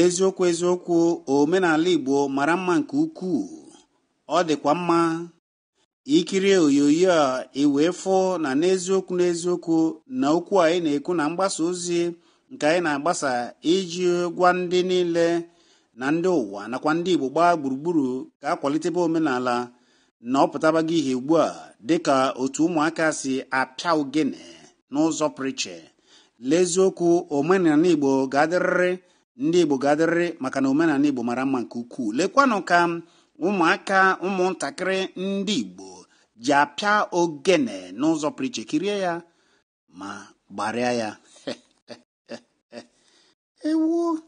N'eziokwu eziokwu, omenala Igbo mara mma nke ukwuu. Ọ dịkwa mma ikiri onyonyo a iwee fụ na n'eziokwu n'eziokwu na okwu anyị na-ekwu na mgbasa ozi nke anyị na-agbasa iji gwa ndị niile na ndị ụwa nakwa ndị Igbo gbaa gburugburu ka akwalitebe omenala na ọ pụtabago ihe ugbu a dịka otu ụmụaka si apịa ogene n'ụzọ pụrụ iche. N'eziokwu, omenala Igbo ga-adịrịrị, ndị Igbo ga-adịrịrị, maka na omenala Igbo mara mma nke ukwuu. Lekwanụ ka ụmụaka ụmụntakịrị ndị Igbo ji apịa ogene n'ụzọ pụrụ iche. Kirie ya ma gbarịa ya. Ewo.